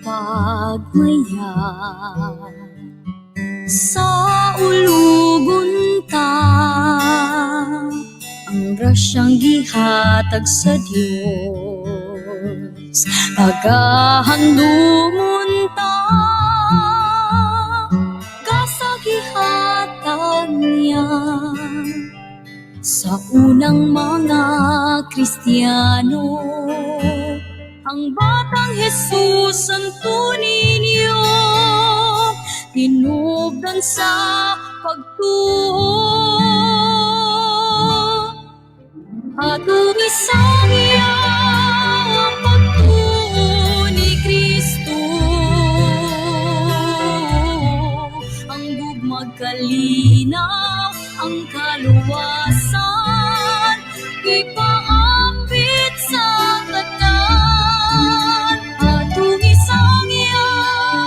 Pagmaya sa ulugon ta, ang grasyang gihatag sa Dios, pagahandumon ta sa gihatag niya sa unang mga Kristiyano. Ang batang Jesus Santo Niño, tinubdan sa pagtuo. Atong isangya ang pagtuo ni Kristo, ang gugma'g kalinaw, ang kaluwasan, ipaapit sa tanan. Atong isangya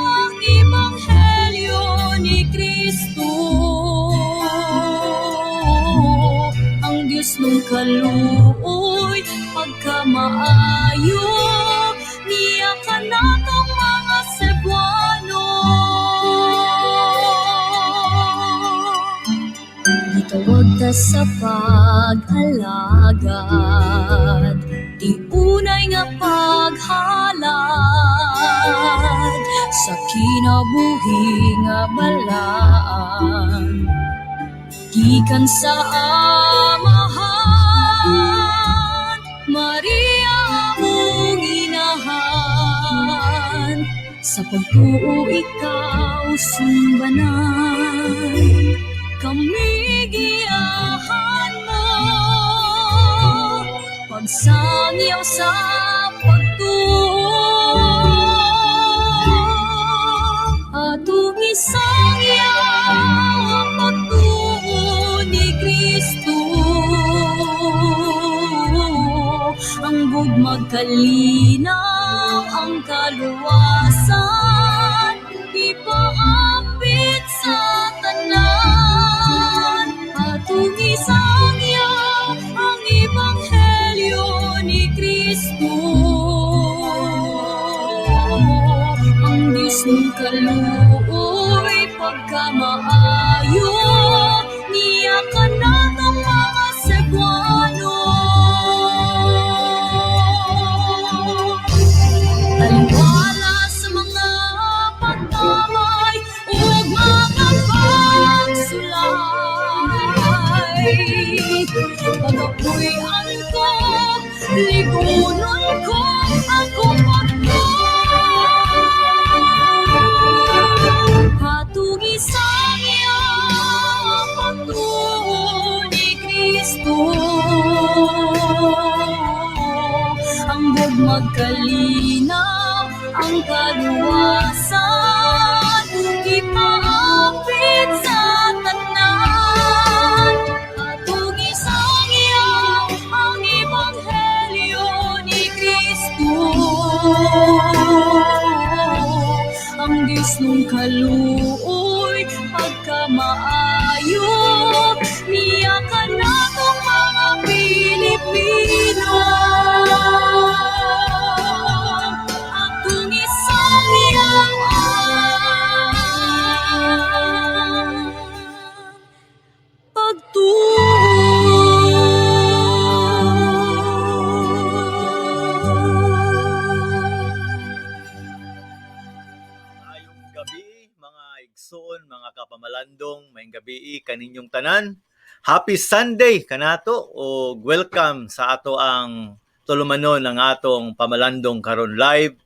ang ebanghelyo ni Kristo, ang Diyos nung kaluoy, pagkamaayo niya kanatong mga Cebuano. Gitawag ta sa pag-alagad, tiunay nga paghalad sa kinabuhi nga balaan gikan sa Amahan. Maria, among inahan, sa pagtuo ikaw sumbanan, kami giyahan mo pagsangyaw sa pagtuo. Atong isangyaw ang pagtuo ni Kristo, ang gugma'g kalinaw, ang kaluwasan, ipaapit sa tanan. Atong isangyaw ang ebanghelyo ni Kristo, ang Diyos ng kaluoy, pagkamaayo niya kanatong mga Cebuano. Taliwala sa mga pagkamay ug mga pagsulay, pagapuy-an ko, ligunon ko akong pagtuo. Atong isangya ang pagtuo ni Kristo, ang gugma'g kalinaw, ang kaluwasan, ipaapit sa tanan. Atong isangya ang ebanghelyo ni Kristo, ang Diyos nung kaluoy, pagkamaayo niya kanatong mga Pilipino. Atong isangya ang pagtuo. Maayong gabi, mga igsoon, mga kapamalandong, maayong gabi kaninyong tanan. Happy Sunday kanato o welcome sa ato ang tulumanon ng atong pamalandong karon live.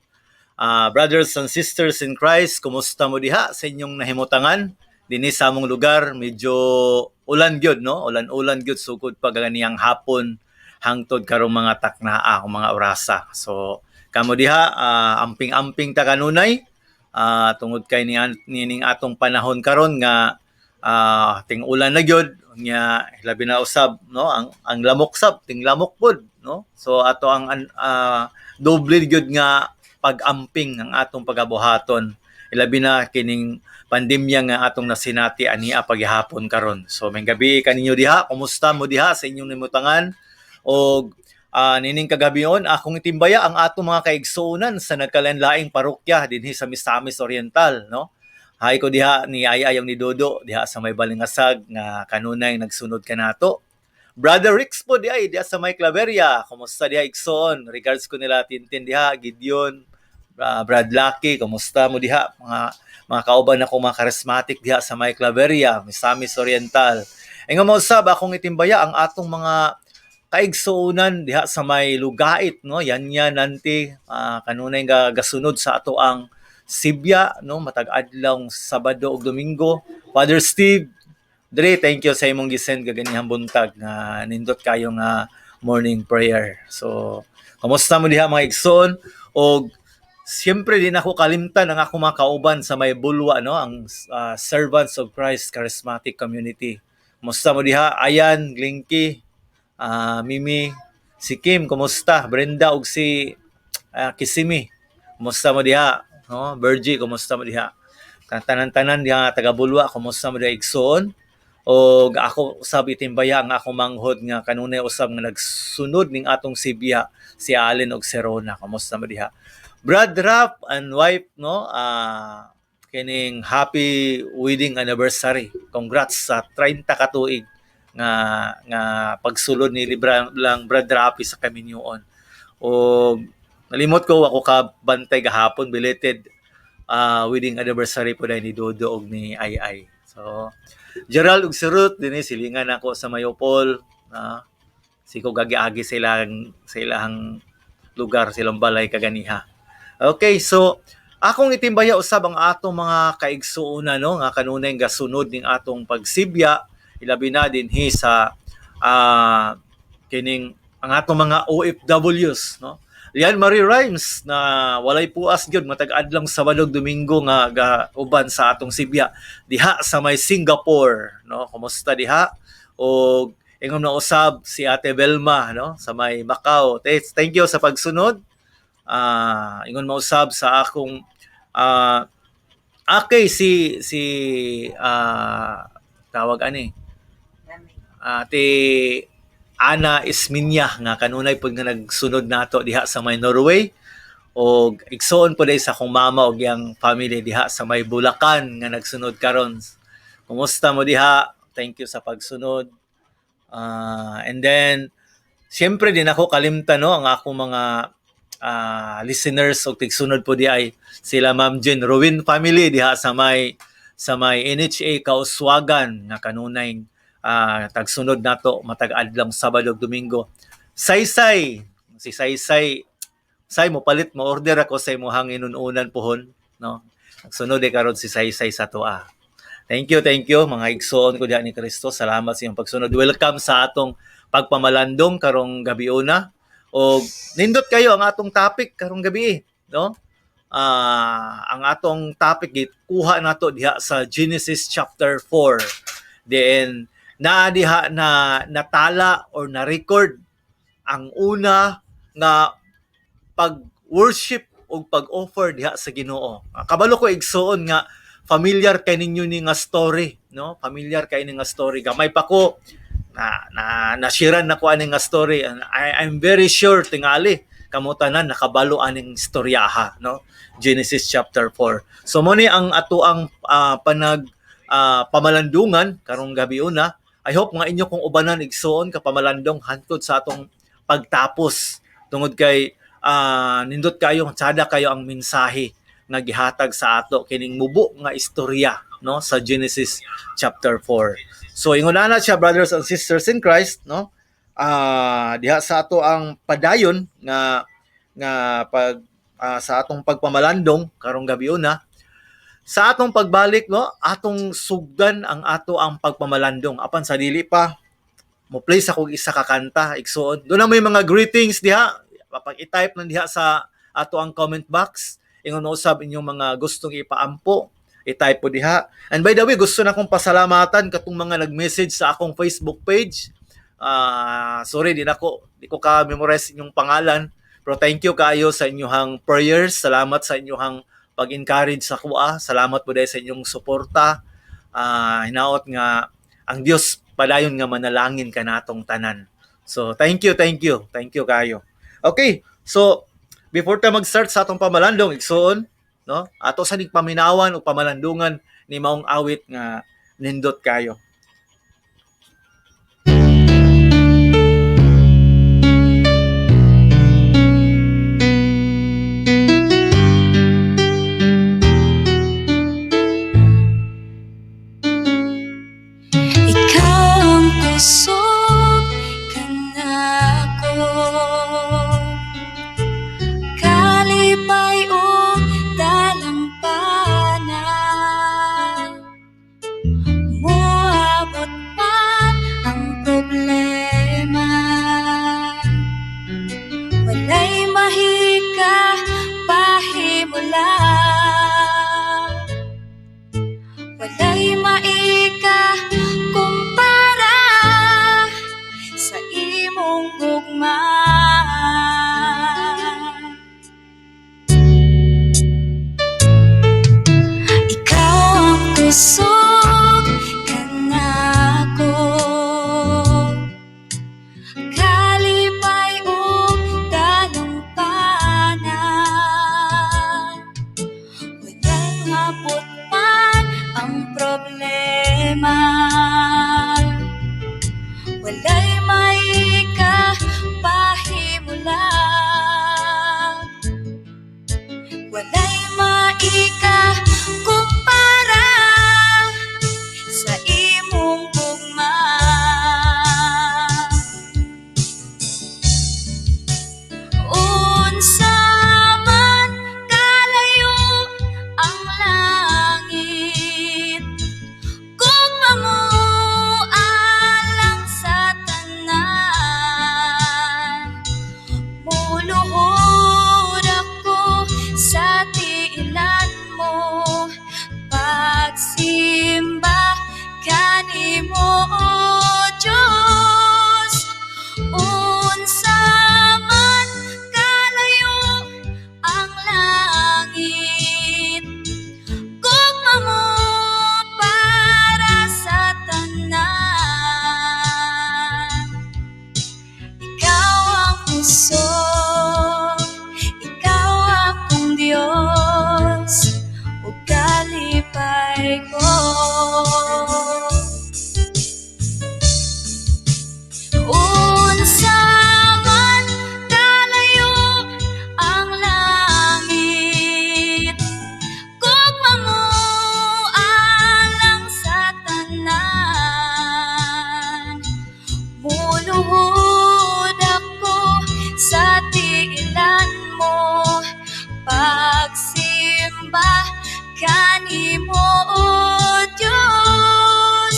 Brothers and sisters in Christ, kumusta mo diha sa inyong nahimutangan? Dinhi sa among lugar, medyo ulan gyud, no? Ulan-ulan gyud sugod pa ganiyang hapon hangtod karong mga taknaa o mga orasa. So, kamo diha, amping-amping ta kanunay tungod kay nining atong panahon karon nga ting-ulan na gyud nya, labi na usab, no, ang lamok sab, ting lamok pud, no? So ato ang doble gyud nga pag-amping ang atong pagabuhaton, ilabi na kining pandemya nga atong nasinati ania paghihapon karon. So may gabi kaninyo diha, kumusta mo diha sa inyong nimutangan? Og Nining kagabion, akong itimbaya ang atong mga kaigsuonan sa nagkalain-laing parokya dinhi sa Misamis Oriental, no? Hay ko diha ni Ay Ayong ni Dodo diha sa may Balingasag nga kanunay nagsunod kanato. Brother Rix po diha diha sa may Claveria. Kumusta diha, igsoon? Regards ko nila Tintin diha, Gideon, Brad Lucky, kumusta mo diha? Mga kauban ako, mga charismatic diha sa may Claveria, Misamis Oriental. Ingon mausab akong itimbaya ang atong mga kaigsuonan diha sa may Lugait, no? Yan yan nanti kanunay nga gasunod sa ato ang Sibya, no, matag adlaw Sabado ug Domingo. Father Steve Dre, thank you sa imong gisend kaganihang buntag nga nindot kayo nga morning prayer. So, kamusta mo diha, mga igsoon? Og siyempre di nako kalimtan ang akong mga kauban sa may Bulwa, no, ang Servants of Christ Charismatic Community. Kumusta mo diha? Ayan, Glinky, Mimi, si Kim, kumusta? Brenda ug si Kisimi. Kumusta mo diha? No? Virgie, kumusta mo diha? Tanan-tanan diha nga taga Bulwa, kumusta mo diha, igsoon? Og ako usab itimbaya ang akong manghod nga kanunay usab nga nagsunod ning atong Sibya, si Allen og si Rona. Kumusta mo diha? Brad Rap and wife, no, kining happy wedding anniversary. Congrats sa 30 ka tuig nga pagsulod ni Libra lang Brad Rapi sa kaminyuon. Og nalimot ko ako ka bantay gahapon, belated wedding anniversary po ni Dodo og ni Ay Ay. So Gerald ug si Ruth dinhi silingan ako sa Mayopol, siko gagi-agi sa ilang lugar, silang balay kaganiha. Okay, so akong itimbaya usab ang atong mga kaigsuonan, no, nga kanunay gasunod ning atong pagsibya, ilabi na dinhi sa kining ang atong mga OFWs, no. Lian Marie Rhymes na walay puas gyud matag adlong Sabado ug Domingo nga ga-uban sa atong sibya diha sa may Singapore, no. Kumusta diha? Og ingon na usab si Ate Belma, no, sa may Macau. Thank you sa pagsunod. Ingon mausab sa akong okay si tawag ani Ate Ana Isminya nga kanunay pud nga nagsunod nato diha sa may Norway, og igsoon po sa akong mama og iyang family diha sa may Bulacan nga nagsunod karon. Kumusta mo diha? Thank you sa pagsunod. And then siyempre din ako kalimtan, no, ang akong mga listeners og tigsunod po di ay sila Ma'am Jen Rowin family diha sa may NHA Kauswagan nga kanunay tagsunod nato matag adlong Sabado ug Domingo. Saysay, si Saysay, say mo palit mo order ako sa imong inununan pohon, no. Nagsunod eh karon si Saysay sa toa. Thank you, thank you, mga igsoon ko diha ni Kristo. Salamat sa inyong pagsunod. Welcome sa atong pagpamalandong karong gabi una. Og nindot kayo ang atong topic karong gabi, no? Ang atong topic gikuha nato diha sa Genesis chapter 4. Then naa diha na natala or na record ang una nga pag-worship o pag-offer diha sa Ginoo. Kabalo ko, igsoon, nga familiar kay ninyo ni nga story, no? Familiar kay ni nga story. Gamay pa ko na nashiran na ko ani nga story and I'm very sure tingali kamo tanan nakabalo aning istoryaha, no? Genesis chapter 4. So mo ni ang ato ang panag pamalandungan karong gabi una. I hope nga inyo kong ubanan, igsoon, kapamalandong, hantod sa atong pagtapos tungod kay nindot kayo, tsada kayo ang mensahe nga gihatag sa ato kining mubo nga istorya, no, sa Genesis chapter 4. So ingon ana siya, brothers and sisters in Christ, no? Diha sa ato ang padayon nga nga pag sa atong pagpamalandong karong gabi una. Sa atong pagbalik, no, atong sugdan ang ato ang pagpamalandong. Apan sa dili pa, mo play sa kog isa ka kanta, igsoon. Doon na may mga greetings diha, pag i-type lang diha sa ato ang comment box. Ingon usab inyong mga gustong ipaampo, i-type po diha. And by the way, gusto na akong pasalamatan katong mga nag-message sa akong Facebook page. Sorry, di ko ka memorize inyong pangalan. Pero thank you kayo sa inyong prayers. Salamat sa inyong pag-encourage sa kuha. Salamat po dahil sa inyong suporta. Hinaot nga ang Dios padayon nga manalangin kanatong tanan. So thank you, thank you. Thank you kayo. Okay, so before ta mag-start sa atong pamalandong igsoon, no? Ato sa ning paminawan o pamalandungan ni maong awit nga nindot kayo. Ikaw ang kusog kanako, kalipay ug dalampana. Moabot man ang problema, walay mahika pahimula. Walay maika kumpara sa imong gugma. Ikaw ang kusog kanako, kalipay ug dalampana. Walay maabot man ang problema, walay maika pahimula. Walay maika kumpara sa imong gugma. Unsa man kalayo ang langit, gugma mo alang sa tanan. Muluhod ako sa tiilan mo, pagsimba kanimo, O Diyos. Unsa man kalayo ang langit, gugma mo para sa tanan. Ikaw ang kusog, ikaw akong Diyos, ug kalipay ko. Unsa man kalayo ang langit, gugma mo alang sa tanan. Muluhod ako sa tiilan mo, pagsimba kanimo, O Diyos.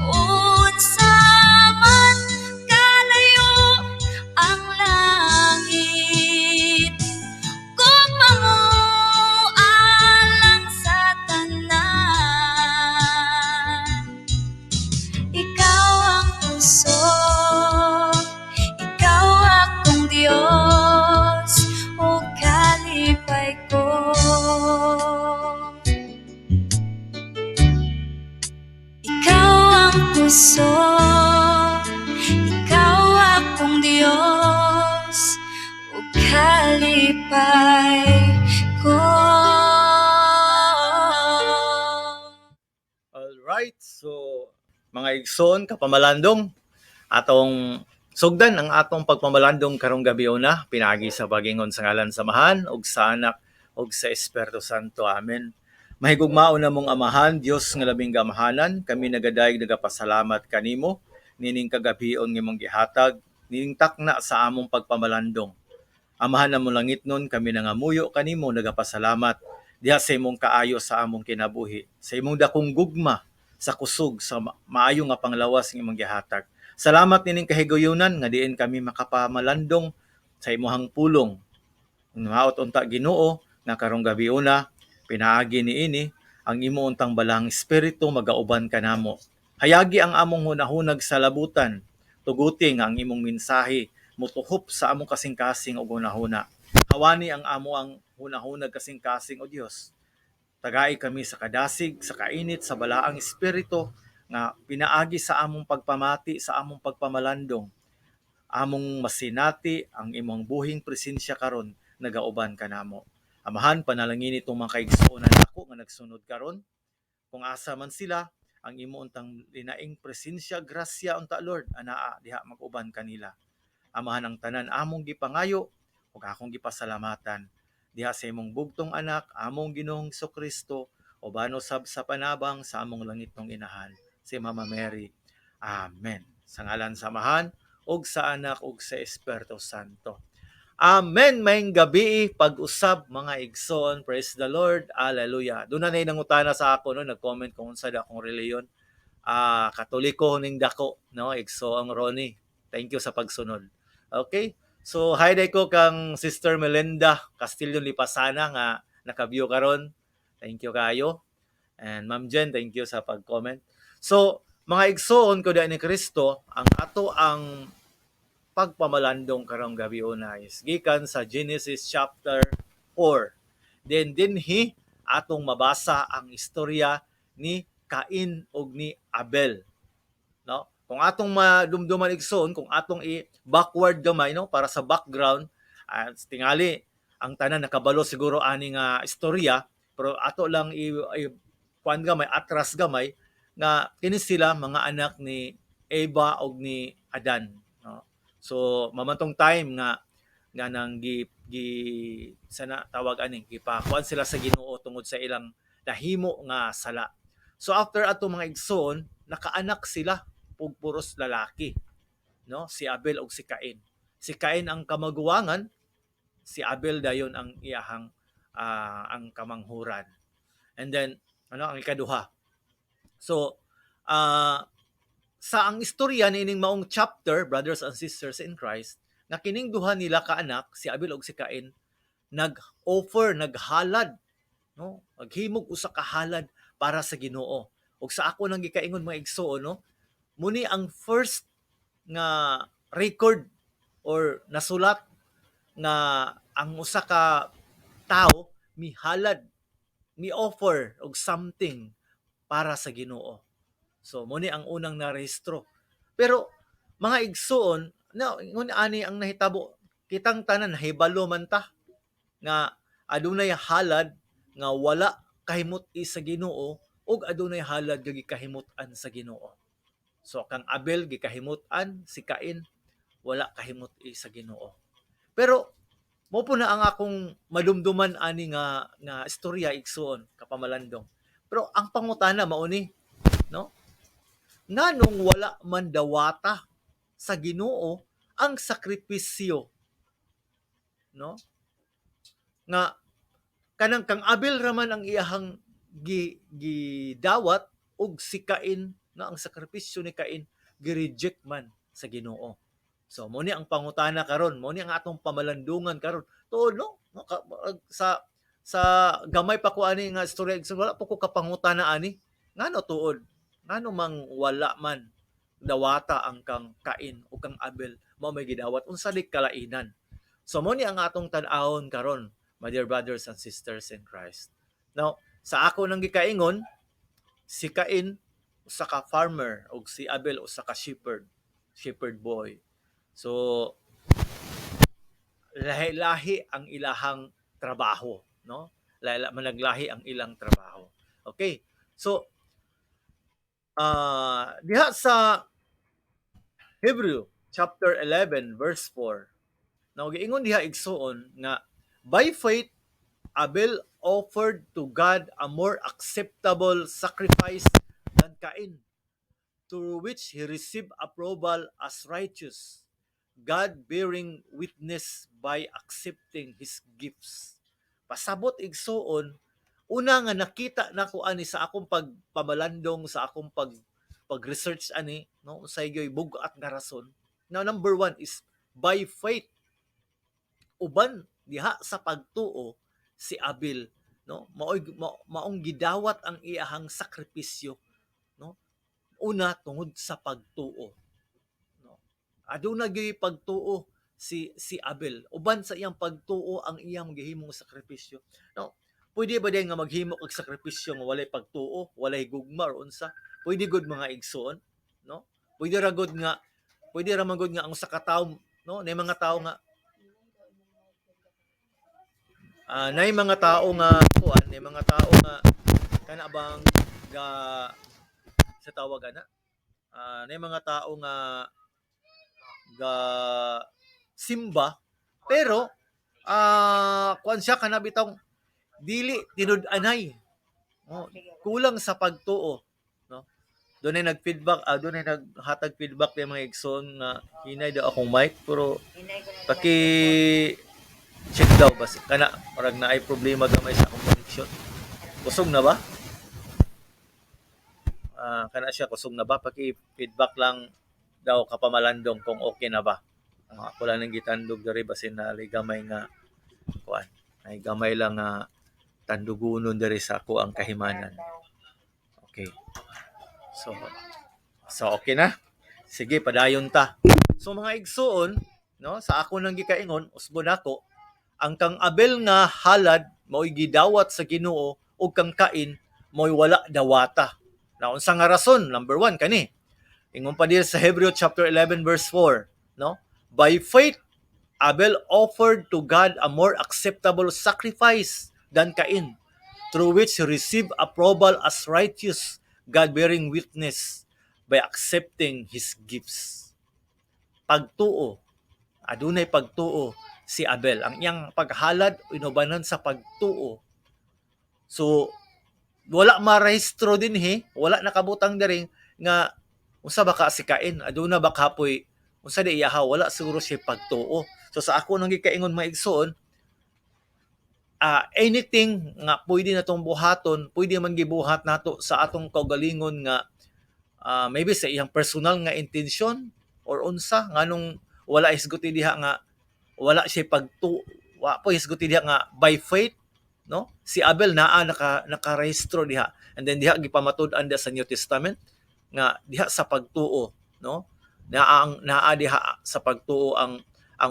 Unsa man kalayo ang langit, gugma mo alang sa tanan. Ikaw ang kusog, ikaw akong Diyos, ug kalipay ko. Ikaw ang kusog, ikaw akong Diyos, ug kalipay ko. All right. So mga igsoon kapamalandong, atong sugdan ang atong pagpamalandong karong gabi una pinaagi sa pagingon sa ngalan sa Amahan ug sa Anak ug sa Espiritu Santo. Amen. Mahigugmaon namong Amahan, Dios nga labing gamahanan, kami nagadayeg nagapasalamat kanimo nining kagabion nga imong gihatag nining takna sa among pagpamalandong. Amahan namong langitnon, kami nangamuyo kanimo nagapasalamat diha sa imong kaayo sa among kinabuhi, sa imong dakong gugma sa kusog sa maayo nga panglawas nga imong gihatag. Salamat nining kahigayunan nga diin kami makapamalandong sa imuhang pulong. Maot unta Ginoo nga karong gabiuna pinaagi niini ang imo untang balahang espiritu magauban kanamo. Hayagi ang among hunahunag sa labutan. Tuguti nga ang imong mensahe motuhop sa among kasing-kasing ug hunahuna. Hawani ang amo ang hunahunag kasing-kasing o Dios. Tagai kami sa kadasig, sa kainit, sa balaang espiritu nga pinaagi sa among pagpamati, sa among pagpamalandong. Among masinati ang imong buhing presensya karon nagauban kanamo. Amahan, panalangin itong mga kaigsuonan nako nga nagsunod karon. Kung asa man sila, ang imo untang linaing presensya, grasya unta, Lord, anaa diha mag-uban kanila. Amahan, ang tanan among gipangayo ug akong gipasalamatan diha sa imong bugtong anak, among Ginoong Kristo, uban usab sa panabang sa among langitnong inahan, si Mama Mary. Amen. Sa ngalan sa Amahan ug sa Anak ug sa Espiritu Santo. Amen. Maayong gabi pag-usab, mga igsoon. Praise the Lord. Hallelujah. Doon na nangutana sa ako, no, nag-comment kung unsa da akong reliyon. Ah, Katoliko ning dako, no, igsoong Ronnie. Thank you sa pagsunod. Okay? So, hi day ko kang Sister Melinda Castillo Lipasana nga naka-view karon. Thank you kayo. And Ma'am Jen, thank you sa pag-comment. So, mga igsoon ko ni Kristo, ang ato ang pagpamalandong karong gabi una is gikan sa Genesis chapter 4. Then dinhi atong mabasa ang istorya ni Cain ug ni Abel. No? Kung atong madumduman, igsoon, kung atong i backward gamay, no, para sa background, tingali ang tanan nakabalo siguro ani nga istorya, pero ato lang i kuan gamay, atras gamay nga kini sila mga anak ni Eva og ni Adan, no? So mamantong time nga nga nang gi, gi sana tawag ani, gipakuan sila sa Ginoo tungod sa ilang nahimo nga sala. So after ato, mga igsoon, nakaanak sila og puros lalaki, no? Si Abel ug si Cain. Si Cain ang kamaguwangan, si Abel dayon ang iyahang ang kamanghuran. And then ano ang ikaduha. So sa ang istorya niining maong chapter, brothers and sisters in Christ, nga kining duha nila ka anak, si Abel ug si Cain, nag-offer, naghalad, no? Naghimog usa ka halad para sa Ginoo. Ug sa ako nang gikaingon, mga igsoon, no, muni ang first nga record or nasulat nga ang usa ka tawo mihalad, mi-offer og something para sa Ginoo. So mo ni ang unang narehistro. Pero mga igsoon, na ngun ani ang nahitabo, kitang tanan nahibalo man ta nga adunay halad nga wala kahimut-i sa Ginoo ug adunay halad nga gikahimut-an sa Ginoo. So kang Abel gikahimut-an, si Cain wala kahimut-i sa Ginoo. Pero mo po na ang akong madumduman ani nga nga istorya, igsoon, kapamalandong. Pero ang pangutana mao ni, no? Nganong wala man dawata sa Ginoo ang sakripisyo, no? Nga kanang kang Abel raman ang iyahang gi gidawat ug si Cain, nga ang sakripisyo ni Cain gi-reject man sa Ginoo. So mo ni ang pangutana karon, mo ni ang atong pamalandungan karon. Tuod, no, sa gamay pa ko ani nga istorya, so wala po ko kapangutana ani. Ngano tuod? Ngano mang wala man dawata ang kang Cain o kang Abel mao may gidawat, unsa di kalainan? So mo ni ang atong tan-awon karon, my dear brothers and sisters in Christ. Now, sa ako nang gikaingon, si Cain usa ka farmer ug si Abel usa ka shepherd, shepherd boy. So lahi-lahi ang ilahang trabaho, no? Lahi managlahi ang ilang trabaho. Okay. So diha sa Hebrew chapter 11 verse 4. Now giingon diha, igsuon, nga by faith Abel offered to God a more acceptable sacrifice than Cain, through which he received approval as righteous, God bearing witness by accepting his gifts. Pasabot, igsuon, una nga nakita nako ani sa akong pagpamalandong, sa akong pag-research ani, no, sa gyoy bug-at nga rason. Now, number one is by faith. Uban diha sa pagtuo si Abel, no, maoy maong gidawat ang iyahang sakripisyo, no? Una, tungod sa pagtuo, no? Aduna gyuy pagtuo si Abel. Uban sa iyang pagtuo ang iyang gihimong sakripisyo, no? Pwede ba din nga maghimo og sakripisyo nga walay pagtuo, walay gugma or unsa? Pwede gud, mga igsoon, no? Pwede ra gud nga Pwede ra man gud nga ang usa ka tawo, no, nay mga tao nga nay mga tao nga kuan, nay mga tao nga kana bang ga sa tawag ana, nay mga tao nga ga simba pero kuan siya, kana bitong dili tinud-anay, no? Kulang sa pagtuo, no? Dunay nag-feedback, dunay naghatag feedback ni mga igsoon nga hinay daw akong mic, pero paki check daw bas kana parang naay problema gamay sa akong connection. Kusog na ba? Kana siya, kusog na ba? Paki feedback lang daw, kapamalandong, kung okay na ba. Ako lang nang gitandog diri basin na gamay nga kuan, ay gamay lang nga tandugunon diri sa ako ang kahimanan. Okay. So okay na. Sige, padayon ta. So mga igsuon, no, sa ako nang gikaingon, usbon nako, ang kang Abel nga halad mao'y gidawat sa Ginoo ug kang Cain mao'y wala dawata. Na unsa nga rason? Number 1 kani. Ingon pa diri sa Hebreo chapter 11 verse 4, no? By faith Abel offered to God a more acceptable sacrifice than Cain, through which he received approval as righteous, God bearing witness by accepting his gifts. Pagtuo. Adunay pagtuo si Abel. Ang iyang paghalad inubanan sa pagtuo. So wala marehistro dinhi, wala nakabutang diri nga unsa ba ka si Cain, aduna ba kapoy unsa di iyaha, wala siguro siya pagtuo. So sa ako nang gikaingon, mga igsoon, anything nga pwede na tong buhaton, pwede man gibuhat nato sa atong kaugalingon nga maybe sa iyang personal nga intensyon or unsa, nganong wala hisguti diha nga wala siya pagtu wa po hisguti diha nga by faith, no? Si Abel naa nakarehistro diha, and then diha gipamatud-an diha sa New Testament nga diha sa pagtuo, no, naa ang naa diha sa pagtuo ang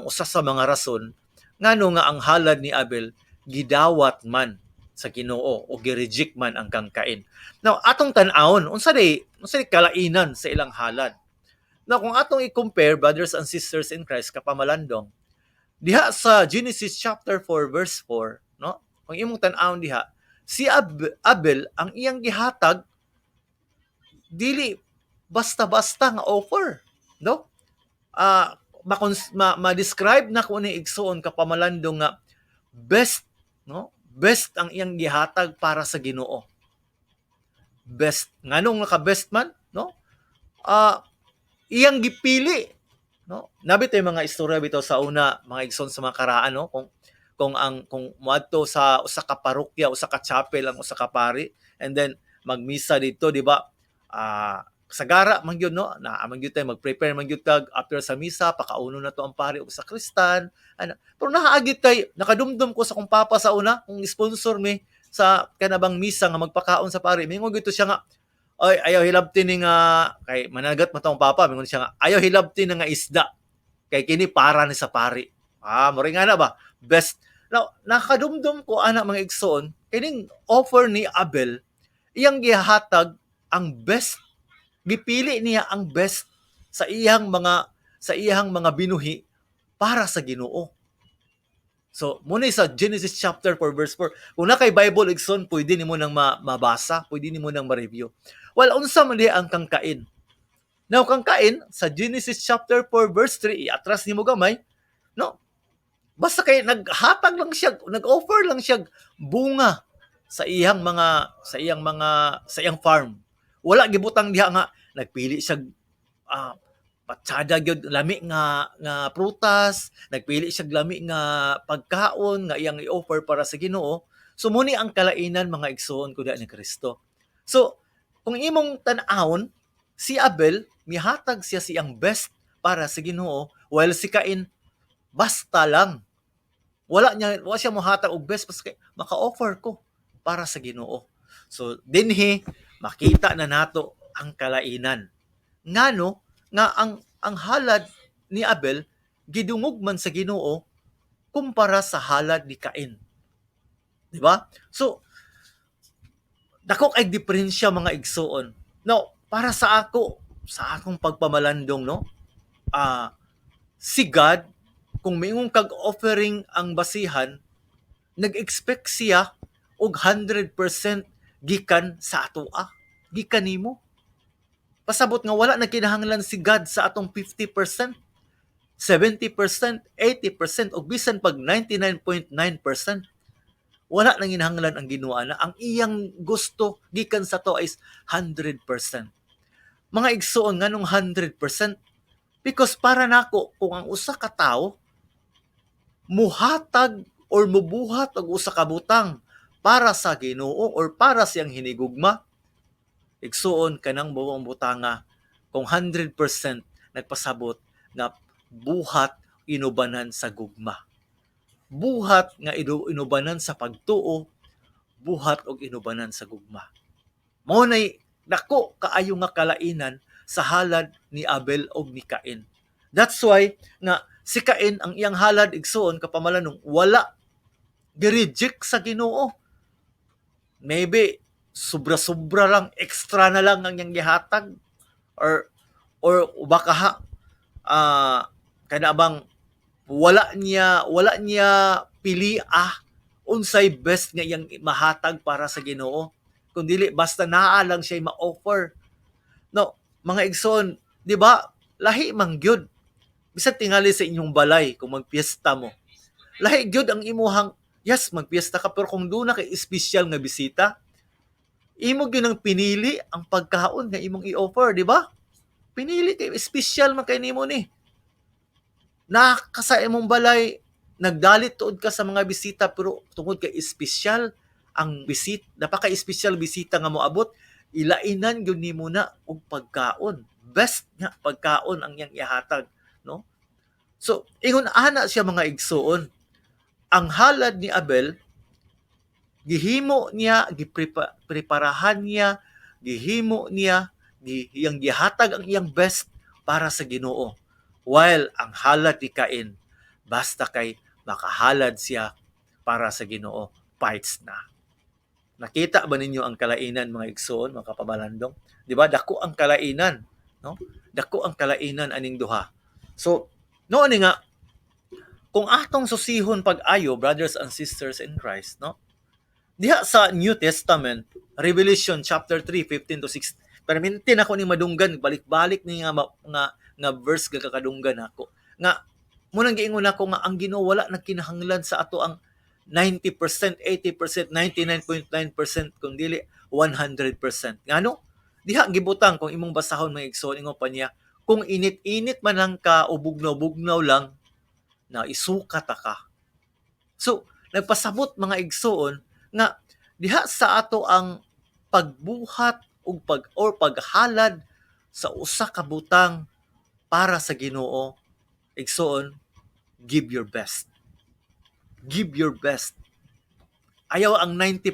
usa sa mga rason ngano nga ang halad ni Abel gidawat man sa Ginoo o gi-reject man ang kang Cain. Now atong tan-awon unsa day kalainan sa ilang halad. Now kung atong i-compare, brothers and sisters in Christ, kapamalandong, diha sa Genesis chapter 4 verse 4, no? Kung imong tan-awon diha, si Abel ang iyang gihatag dili basta-basta nga offer, no? Ma-describe na ko ni, igsuon, kapamalandong, nga best, no? Best ang iyang gihatag para sa Ginoo. Best. Nganong naka-best man, no? Iyang gipili, no? Nabit yung mga istorya bitaw sa una, mga igsoon, sa mga karaan, no? Kung moadto sa usa ka parokya, usa ka chapel ang usa ka pari and then magmisa dito, di ba? Sagara man gyud, no, na man gyud tay mag-prepare man gyud tag after sa misa, pakauno na to ang pari og sakristan ana. Pero nahaagit kay nakadumdum ko sa kong papa sa una, kung sponsor mi sa kanabang misa nga magpakaon sa pari, mingon gyud to siya nga, "Oy, ayaw hilabti ni nga," kay managat man tong papa, mingon siya nga, "Ayaw hilabti na nga isda kay kini para ni sa pari." Mo nga na ba, best. Now nakadumdum ko ana, mga igsoon, kining offer ni Abel, iyang gihatag ang best, gipili niya ang best sa iyang mga binuhi para sa Ginoo. So, muna sa Genesis chapter 4 verse 4. Kung na kay Bible, igsoon, pwede nimo nang mabasa, pwede nimo nang ma-review. Well, unsa man di ang kang Cain? Now, kang Cain sa Genesis chapter 4 verse 3, iatras nimo gamay, no? Basta kay naghatag lang siya, nag-offer lang siya bunga sa iyang farm. Wala gibutang diha nga nagpili siya patsada gyud lami nga prutas, nagpili siya lami nga pagkaon nga iyang i-offer para sa Ginoo. So muni ang kalainan, mga igsoon ko diha ni Kristo. So kung imong tan-awon, si Abel mihatag siya siyang best para sa Ginoo, while si Cain basta lang. Wala siya mohatag og best, basta kay maka-offer ko para sa Ginoo. So dinhi makita na nato ang kalainan. Ngano nga ang halad ni Abel gidungog man sa Ginoo kumpara sa halad ni Cain. Di ba? So dako kay diferensya, mga igsuon. Now, para sa ako, sa akong pagpamalandong, no? Si God, kung miingon kag offering ang basihan, nag-expect siya og 100% gikan sa atoa, gikan nimo. Pasabot nga wala na kinahanglan si God sa atong 50%, 70%, 80% ug bisan pag 99.9%. Wala nang kinahanglan ang Ginoo na. Ang iyang gusto gikan sa ato is 100%. Mga igsoon, nganong 100%? Because para nako, kung ang usa ka tawo muhatag or mubuhat og usa ka butang para sa Ginoo or para siyang hinigugma, igsuon, kanang buong butanga kung 100%, nagpasabot nga buhat inubanan sa gugma, buhat nga inubanan sa pagtuo, buhat og inubanan sa gugma. Mao nay dako kaayo nga kalainan sa halad ni Abel og ni Cain. That's why nga si Cain, ang iyang halad, igsuon, kapamalandong, wala, gi-reject sa Ginoo. Maybe sobra-sobra lang, extra na lang ang iyang gihatag or baka ha kana bang wala niya pili unsay best nga iyang mahatag para sa Ginoo, kun dili basta naa lang siya ma-offer, no? Mga igsoon, di ba lahi man gyud bisan tingali sa inyong balay kung magpiesta mo? Lahi gyud ang imuhang, yes, magpiesta ka, pero kung duna kay espesyal nga bisita, imo gyud ang pinili ang pagkaon nga imong i-offer, di ba? Pinili kay espesyal man kay nimo ni. Naa ka sa imong balay, nagdalit tuod ka sa mga bisita, pero tungod kay espesyal ang bisita, napaka-espesyal bisita nga moabot, ilainan gyud nimo na og pagkaon. Best nga pagkaon ang iyang ihatag, no? So, ingon ana siya, mga igsuon. Ang halad ni Abel, gihimo niya, gipreparahan niya, gihimo niya, iyang gihatag ang iyang best para sa Ginoo. While ang halad ni Cain, basta kay makahalad siya para sa Ginoo, fights na. Nakita ba ninyo ang kalainan, mga igsoon, mga kapamalandong? Di ba? Dako ang kalainan, no? Dako ang kalainan aning duha. So, noon nga kung atong susihon pag-ayo, brothers and sisters in Christ, no? Diha sa New Testament, Revelation chapter 3, 15 to 16. Perminti na ako ni madunggan, balik-balik ni nga verse gakakadunggan ako. Nga mao nang giingon ako nga ang Ginoo wala nagkinahanglan sa ato ang 90%, 80%, 99.9%, kung dili 100%. Ngano? Diha gibutang, kung imong basahon, mga igsoon, ingon pa niya, kung init-init man lang ka o bugnaw-bugnaw lang, na isuka ta ka. So, nagpasabot, mga igsoon, nga diha sa ato ang pagbuhat ug pag or paghalad sa usa ka butang para sa Ginoo, igsoon, give your best. Give your best. Ayaw ang 90%,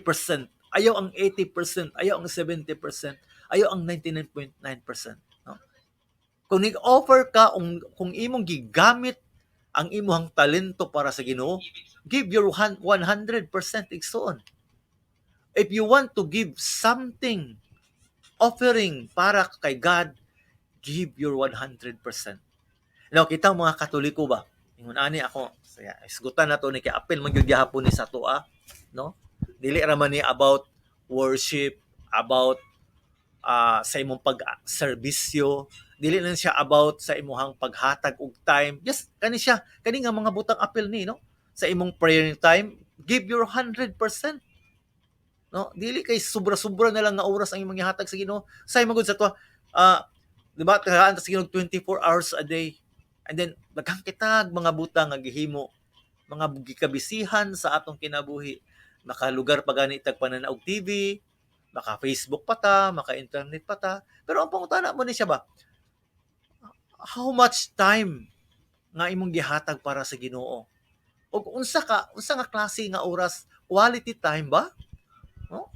ayaw ang 80%, ayaw ang 70%, ayaw ang 99.9%. No? Kung nag-offer ka, kung imong gigamit ang imong talento para sa Ginoo, give your 100%, igsoon. If you want to give something, offering para kay God, give your 100%. Now, kita mga Katoliko ba? Ingon ani ako, saya, isgutan na to ni kay apil man gyud gihapon ni sa atoa, no? Dili ra man ni about worship, about sa imong pag-serbisyo, dili lang siya about sa imuhang paghatag og time. Yes, kani siya, kani nga mga butang apil ni, no? Sa imong prayer time, give your 100%. No? Dili kay sobra-sobra na lang nga oras ang imong gihatag sa Ginoo. Say magud sa to, di ba, tagaan ta sa Ginoo 24 hours a day. And then daghang kitag mga butang nga gihimo, mga gikabisihan sa atong kinabuhi. Makalugar pa gani tag pananaog TV, maka Facebook pa ta, maka internet pa ta. Pero ang pangutana mo ni siya ba, how much time nga imong gihatag para sa Ginoo? Ug unsa nga klase nga oras, quality time ba? No?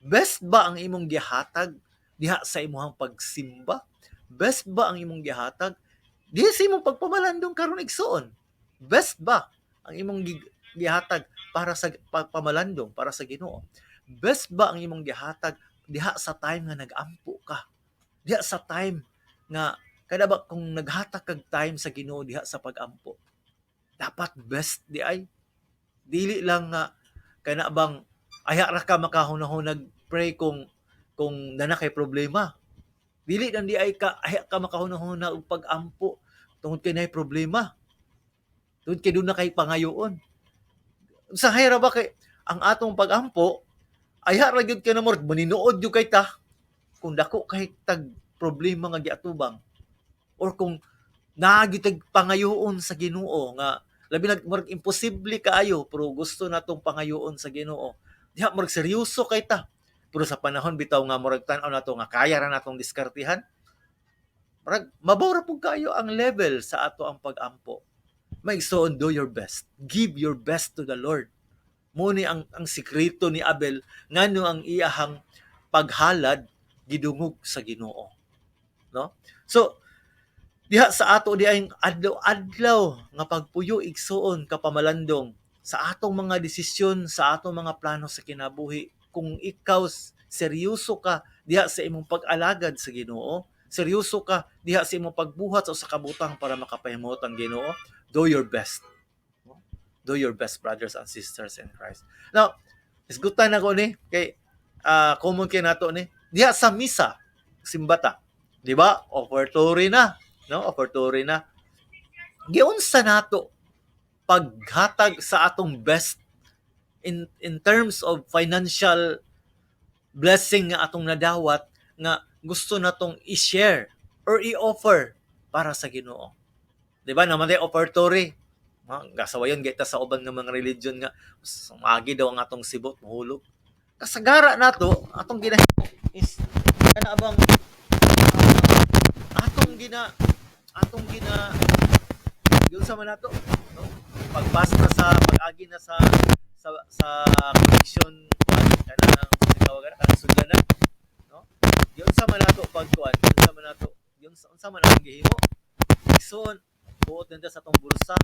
Best ba ang imong gihatag diha sa imong pagsimba? Best ba ang imong gihatag diha sa imong pagpamalandong karon, igsoon? Best ba ang imong gihatag para sa pagpamalandong para sa Ginoo? Best ba ang imong gihatag diha sa time nga nag-ampo ka? Diha sa time nga Kada ba kung naghatag kag time sa Ginoo diha sa pag-ampo, dapat best di ay. Dili lang nga kana bang aya ra ka makahunahunag pray kung naa na kay problema. Dili lang di ay ka aya ka makahunahuna og pag-ampo tungod kay naay problema. Tungod kay duna kay pangayoon. Usahay ra ba kay ang atong pag-ampo aya ra gyud kay na murag maninuod gyud kay ta kung dako kay tag problema nga giatubang or kung naa gyud tag pangayoon sa Ginoo nga labi nag murag imposible kaayo pero gusto natong pangayoon sa Ginoo. Diha murag seryoso kay ta. Pero sa panahon bitaw nga murag tan-aw nato nga kaya ra natong diskartehan, murag mabaw ra pud kaayo ang level sa ato ang pag-ampo. Mga igsoon, do your best. Give your best to the Lord. Mo ni ang sikreto ni Abel ngano ang iyahang paghalad gidungog sa Ginoo, no? So diha sa ato di ay adlaw-adlaw nga pagpuyo, igsuon, kapamalandong, sa atong mga desisyon, sa atong mga plano sa kinabuhi, kung ikaw seryoso ka diha sa imong pag-alagad sa Ginoo, seryoso ka diha sa imong pagbuhat sa usa ka butang para makapahimuot ang Ginoo, do your best. Do your best, brothers and sisters in Christ. Now, isgutan ako ni kay common kay nato ni diha sa misa, simbata. Di ba? Offertory na, no? Offertory na. Giunsa nato paghatag sa atong best in terms of financial blessing nga atong nadawat nga gusto natong i-share or i-offer para sa Ginoo? Di ba? Naman offertory. Gasawayon kita sa uban nga mga religion nga maagi daw ang atong sibot mahulog. Kasagara nato atong ginahimo is kana bang atong gina yun sa man nato, no? Pagpas na sa pag-agi na sa connection kanang tawagan kanang sudlanan, no? Yun sa man nato pagkuan, yun sa man nato, yun sa unsa man ang gihimo, igsoon, buot nita sa atong bulsa,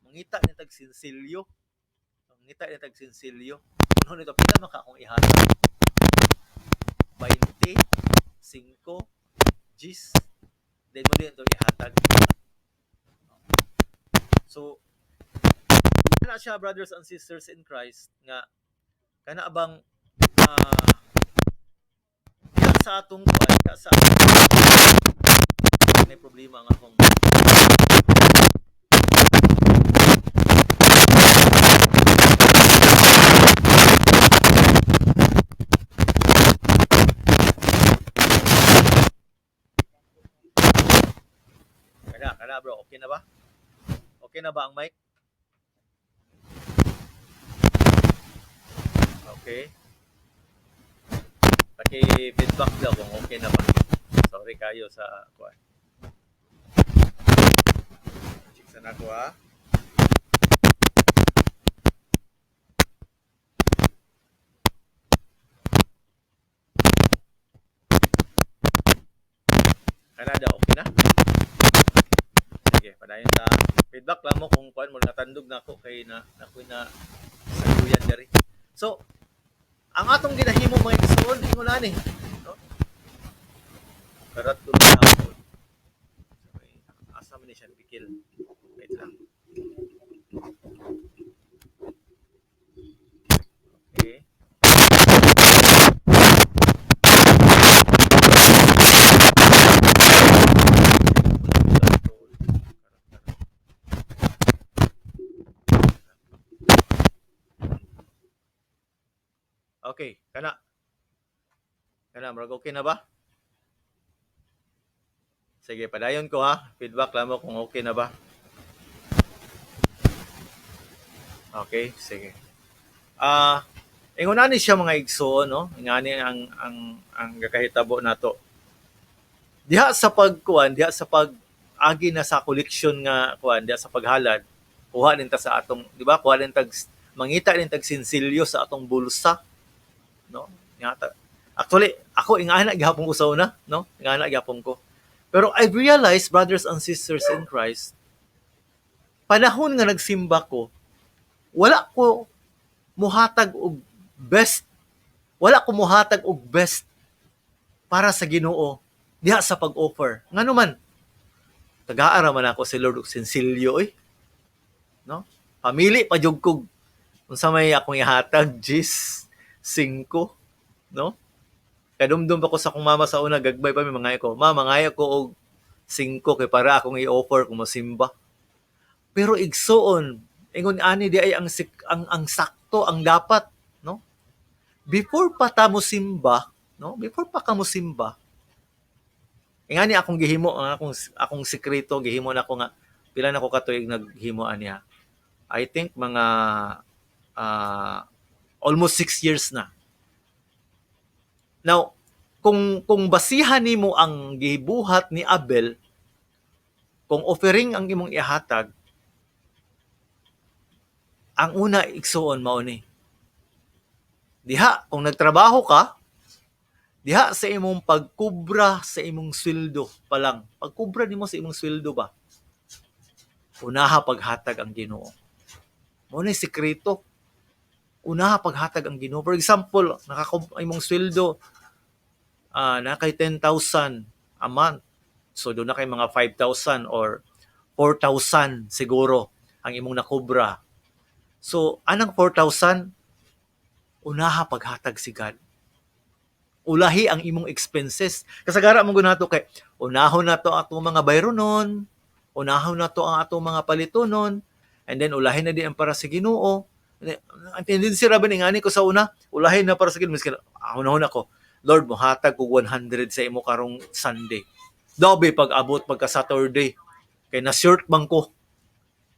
mangita ni tag sinsilyo, mangita ni tag sinsilyo. Kuno nito, pila man ka akong ihatag? 20, 5, 10, then mo din ito ihatag. So kana siya, brothers and sisters in Christ, nga kana bang diha sa atong kuan, diha sa atong, may problema ang akong. Kana, kana bro, okay na ba? Okay na ba ang mic? Okay. Paki-feedback daw kung okay na ba. Sorry kayo sa kuan. Check sa nako ha. Kana daw, okay na? Sige, padayon ta. Feedback lang mo kung kuan mo, natandog na ako kay na ako'y na saluyan diri. So, ang atong ginahimo, mga igsoon, ingon ani, no? Karat ko na ako. Okay, asa man ni siya pikil? Wait lang. Okay. Okay, kana. Kana, murag okay na ba? Sige, padayon ko ha. Feedback lang mo kung okay na ba. Okay, sige. Ingon ani siya, mga igsoon, no? Ingani ang gakahitabo nato. Diha sa pagkuan, diha sa pag-agi na sa collection nga kuan, diha sa paghalad, kuha din ta sa atong, di ba? Kuha din tag mangita din tag sinsilyo sa atong bulsa, no? Ngata. Actually, ako ingana gihapon ko sa una, no? Ingana gihapon ko. Pero I realized, brothers and sisters in Christ, panahon nga nagsimba ko, wala ko muhatag og best, wala ko muhatag og best para sa Ginoo diha sa pag-offer. Ngano man? Tagaan man ako si Lord og sinsilyo oy. No? Pamili pa jud kog unsa may akong ihatag, 10, 5, no? Kadumdum pa ko sa akong mama sa una, gagmay pa mi, mangayo ko. "Ma, mangayo ko og 5 kay para akong i-offer kung mosimba." Pero igsuon, ingon ani di ay ang sakto, ang dapat, no? Before pa ta mo simba, no? Before pa ka mo simba, ingani akong gihimo, ang akong sekreto gihimo nako nga pila na ko katuig naghimo aniya. I think mga almost 6 years na. Now, kung basihan nimo ang gibuhat ni Abel, kung offering ang imong ihatag, ang una, igsuon, mao ni. Diha kung nagtrabaho ka, diha sa imong pagkubra sa imong sweldo pa lang, pagkubra nimo sa imong sweldo ba, unaha paghatag ang Ginoo. Mao na sekreto. Unaha paghatag ang Ginoo. For example, nakakum imong sweldo na kay 10,000 a month. So duna kay mga 5,000 or 4,000 siguro ang imong nakubra. So anang 4,000, unaha paghatag si God. Ulahi ang imong expenses. Kasagara mo nato kay unahon nato atong mga bayronon, unahon nato ang atong mga palitonon, and then ulahin na din ang para sa Ginoo. Ang tendency ra ba ni ngani ko sa una, ulahin na para sa Ginoo, miskin unahon ako. "Lord, mohatag kog 100 sa imo karong Sunday." Dobe pag abot pagka Saturday kay na short man ko.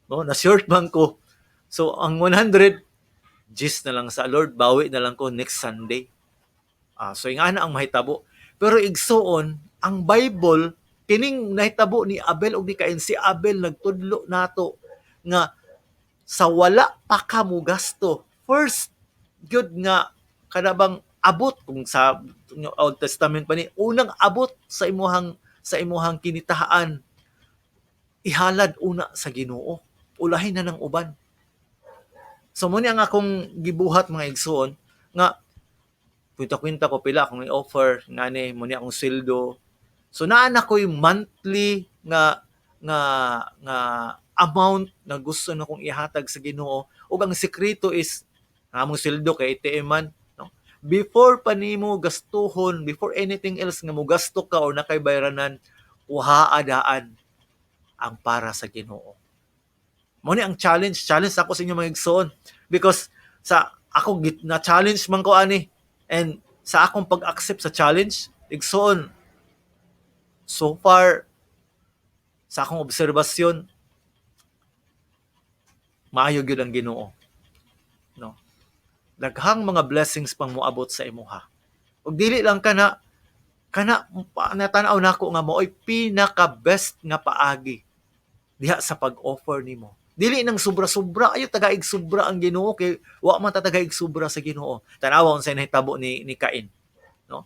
No, na short man ko. So ang 100 gis na lang sa Lord, bawi na lang ko next Sunday. So ingana ang mahitabo. Pero igsuon, ang Bible kining nahitabo ni Abel ug ni Cain, si Abel nagtudlo nato nga sa wala pa ka mo gasto, first gyud nga kanabang abot kung sa Old Testament pa ni, unang abot sa imuhang kinitahaan, ihalad una sa Ginoo, ulahin na ng uban. So mo ni ang akong gibuhat, mga igsuon, nga kwenta-kwenta ko pila akong i-offer ngani mo ni akong sweldo. So naa na ko'y monthly nga amount na gusto na kong ihatag sa Ginoo. Ug ang sekreto is ang among sweldo kay ATM man, no? Before pa nimo gastuhon, before anything else nga mogasto ka or nakay bayranan, kuhaa daan ang para sa Ginoo. Mo ni ang challenge ako sa inyo, mga igsoon, because sa ako na challenge man ko ani, and sa akong pag-accept sa challenge, igsoon, so far sa akong obserbasyon, maayo gyud ang Ginoo, no? Daghang mga blessings pang moabot sa imuha ug dili lang kana kana natanaw nako nga mao'y pinaka best nga paagi diha sa pag-offer nimo. Dili nang sobra-sobra, ayo tagaig sobra ang Ginoo kay wa man ta tagaig sobra sa Ginoo. Tanawa unsay nahitabo ni Cain, no?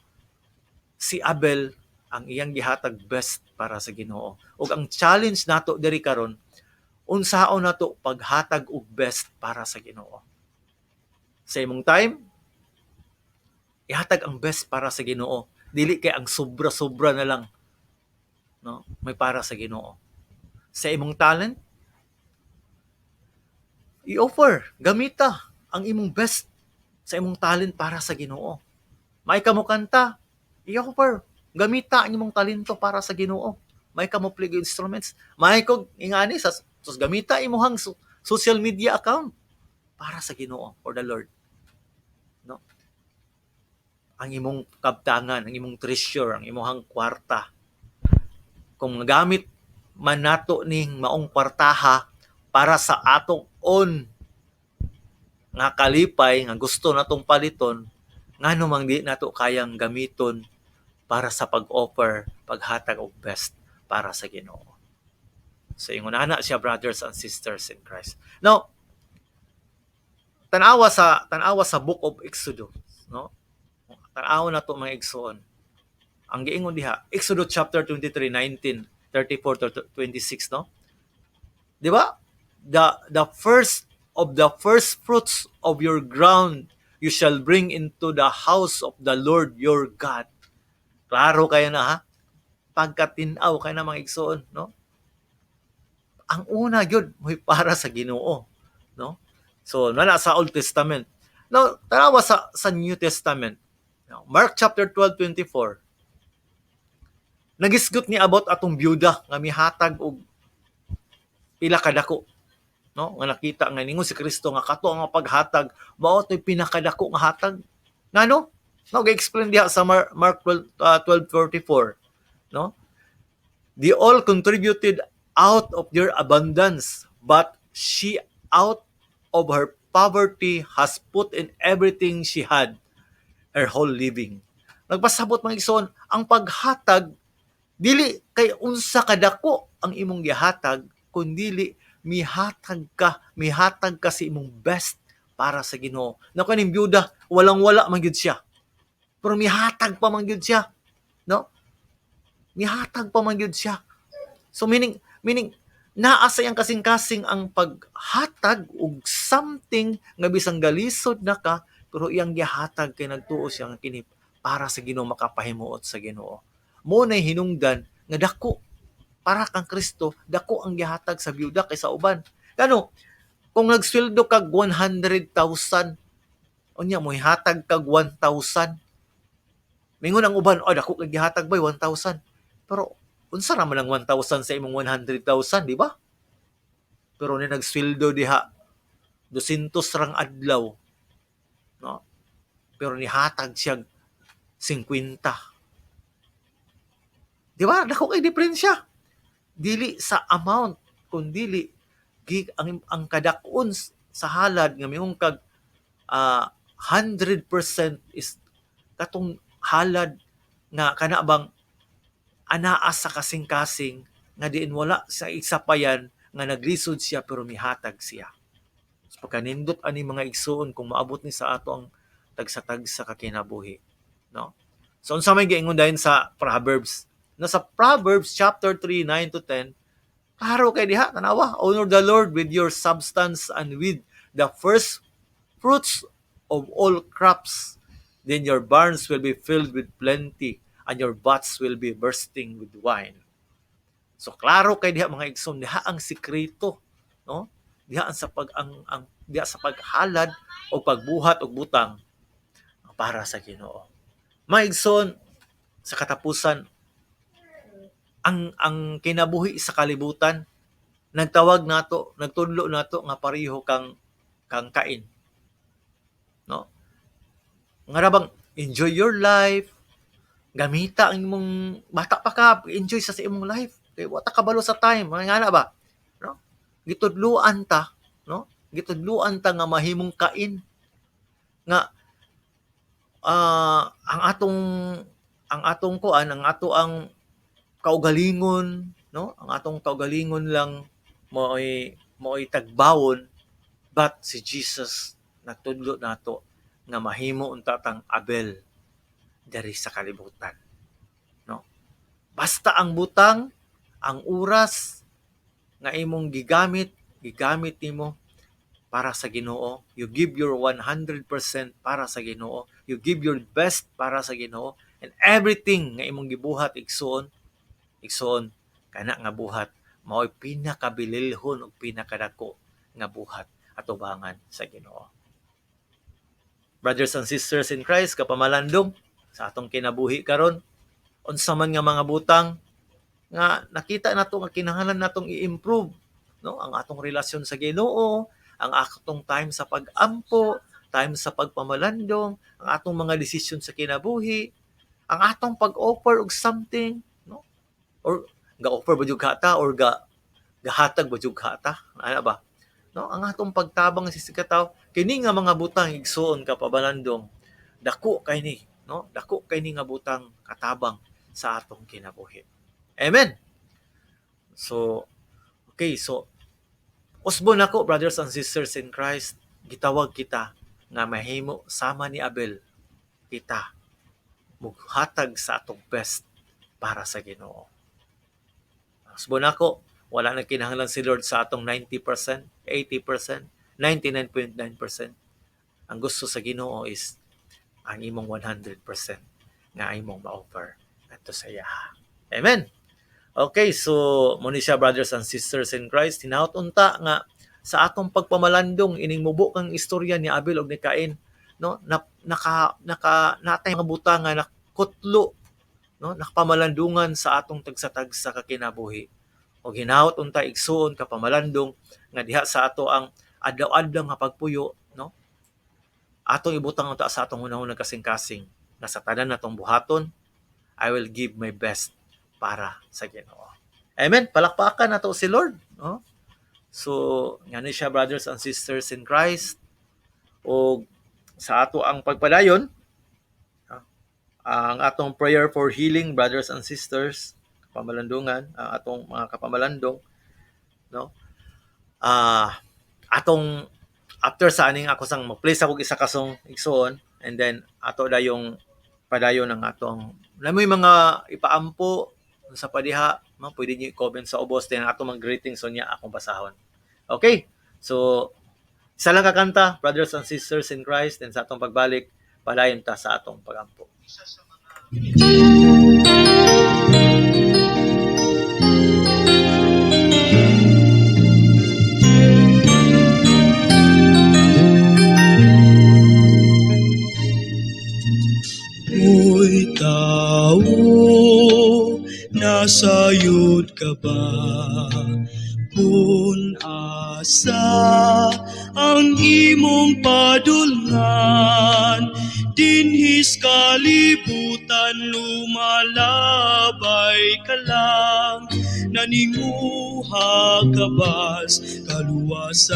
Si Abel, ang iyang gihatag best para sa Ginoo. Ug ang challenge nato diri karon, unsaon nato paghatag og best para sa Ginoo. Sa imong time, ihatag ang best para sa Ginoo. Dili kay ang sobra-sobra na lang, no, may para sa Ginoo. Sa imong talent, i-offer, gamita ang imong best sa imong talent para sa Ginoo. May ka mo kanta, i-offer, gamita ang imong talento para sa Ginoo. May ka mo play instruments, may kog ingani sa sus, gamita imong social media account para sa Ginoo, for the Lord. No? Ang imong kabtangan, ang imong treasure, ang imong kwarta. Kung magamit man nato ning maong kwartaha para sa atong own nga kalipay nga gusto natong paliton, ngano mang di nato kayang gamiton para sa pag-offer, paghatag og best para sa Ginoo? So ingon ana siya, brothers and sisters in Christ. Now, tanawa sa Book of Exodus, no? Tanawa nato, mga igsoon. Ang giingon diha, Exodus chapter 23, 19, 34 to 26, no? Di ba? The first of the first fruits of your ground you shall bring into the house of the Lord your God. Klaro kayo na ha? Pagkatinaw kayo na, mga igsoon, no? Ang una gyud mo'y para sa Ginoo, no? So nana sa Old Testament. Now, tanawa sa New Testament. Now, Mark chapter 12:24. Nagisgot ni about atong byuda nga mihatag og pila kadako, no? Nga nakita nga ningon si Kristo nga kato ang paghatag mao to'y pinakadako nga hatag. Ngano? No, gi-explain diha sa Mark 12, 12:44, no? They all contributed out of their abundance, but she out of her poverty has put in everything she had, her whole living. Nagpasabot, mga igsoon, ang paghatag dili kay unsa kadako ang imong gihatag, kundili mihatag ka sa imong best para sa Ginoo. Na kaning byuda, walang wala man gyud siya. Pero mihatag pa man gyud siya, no? Mihatag pa man gyud siya. So meaning naa sa iyang kasing-kasing ang paghatag og something nga bisang galisod na ka, pero iyang gihatag kay nagtuo siya nga kini para sa Ginoo, makapahimuot sa Ginoo. Mo nay hinungdan nga dako para kang Kristo, dako ang gihatag sa byuda kaysa uban. Kano kung nagsweldo kag 100,000, unya mo hatag kag 1,000, mingon ang uban, "Oh, dako kay gihatag bay, 1,000." Pero unsa ra man ang 1,000 sa imong 100,000, di ba? Pero ni nagsweldo diha 200 rang adlaw, no? Pero nihatag siya 50. Di ba? Dako kay diferensya. Dili sa amount, kundili ang kadak-on sa halad nga miingon kag 100% is katong halad nga kana bang anaa sa kasing-kasing nga diin wala sa isapayan nga naglisod siya pero mihatag siya. So, pagkanindot ani, mga igsuon, kung maabot ni sa ato ang tagsa-tagsa ka kinabuhi, no? So unsa may giingon dayon sa Proverbs? Nasa Proverbs chapter 3, 9 to 10, klaro kay diha, tanawa: "Honor the Lord with your substance and with the first fruits of all crops. Then your barns will be filled with plenty and your vats will be bursting with wine." So klaro kay diha, mga igsoon, diha ang sikreto, no? Diha ang sa pag ang diha sa paghalad o pagbuhat og butang para sa Ginoo. Mga igsoon, sa katapusan, ang kinabuhi sa kalibutan nagtawag nato, nagtudlo nato nga pareho kang Cain. No? Nga bang enjoy your life, gamita ang imong bata pa ka, enjoy sa imong life. Kay wa ta kabalo sa time, mga ngana ba? No? Gitudluan ta, no? Gitudluan ta nga mahimong Cain nga ang atong kuan, ang ato ang kaugalingon, no? Ang atong kaugalingon lang mo'y tagbawon, but si Jesus nagtudlo nato nga mahimo unta tang Abel diri sa kalibutan, no? Basta ang butang, ang oras nga imong gigamit, gigamit nimo para sa Ginoo. You give your 100% para sa Ginoo. You give your best para sa Ginoo and everything nga imong gibuhat, igsoon, kana nga buhat mao'y pinakabililhon ug pinakadako nga buhat atubangan sa Ginoo. Brothers and sisters in Christ, kapamalandong, sa atong kinabuhi karon, unsa man nga mga butang nga nakita nato nga kinahanglan natong i-improve, no? Ang atong relasyon sa Ginoo, ang atong time sa pag-ampo, time sa pagpamalandong, ang atong mga desisyon sa kinabuhi, ang atong pag-offer og something, no? Or ga-offer ba jud ka ta or ga gahatag ba jud ka ta, ana ba, no? Ang atong pagtabang sa katawo, kini nga mga butang, igsuon, kapamalandong, dako kay ni, no? Dako kay ni nga butang katabang sa atong kinabuhi. Amen. So okay, so usbon nako, brothers and sisters in Christ, gitawag kita nga mahimo sama ni Abel, kita mughatag sa atong best para sa Ginoo. Usbon nako, wala na kinahanglan si Lord sa atong 90%, 80%, 99.9%. Ang gusto sa Ginoo is ang imong 100% nga imong ma-offer ngadto sa iya. Amen. Okay, so mao ni siya, brothers and sisters in Christ, hinaot unta nga sa atong pagpamalandong ining mubo kang istorya ni Abel ug ni Cain, no, na, naka naka natay mga butang nga nakutlo, no, nakapamalandungan sa atong tagsa-tagsa ka kinabuhi. Og hinaot unta, igsuon, kapamalandong, nga diha sa ato ang adlaw-adlaw nga pagpuyo, no, atong ibutang unta sa atong hunahuna, kasing-kasing nga sa tanan natong buhaton, I will give my best para sa Ginoo. Amen. Palakpakan nato si Lord, no? So, ngani siya, brothers and sisters in Christ, o sa ato ang pagpadayon ang atong prayer for healing, brothers and sisters, kapamalandungan, ang atong mga kapamalandong, no, atong after sa aning ako sang mag-play sa akong isa ka song, igsuon, and then ato dayong padayon ang atong namoy mga ipaampo sa padiha, no, pwede niyo i-comment sa ubos, then atong mga greetings niya akong basahon. Okay, so isa lang ka kanta, brothers and sisters in Christ, then sa atong pagbalik, padayon ta sa atong pagampo. Uy tao, nasayod ka ba? Kung asa ang imong padulngan, dinhis kalibutan lumalabay ka lang, naninguha ka bas kaluwasan?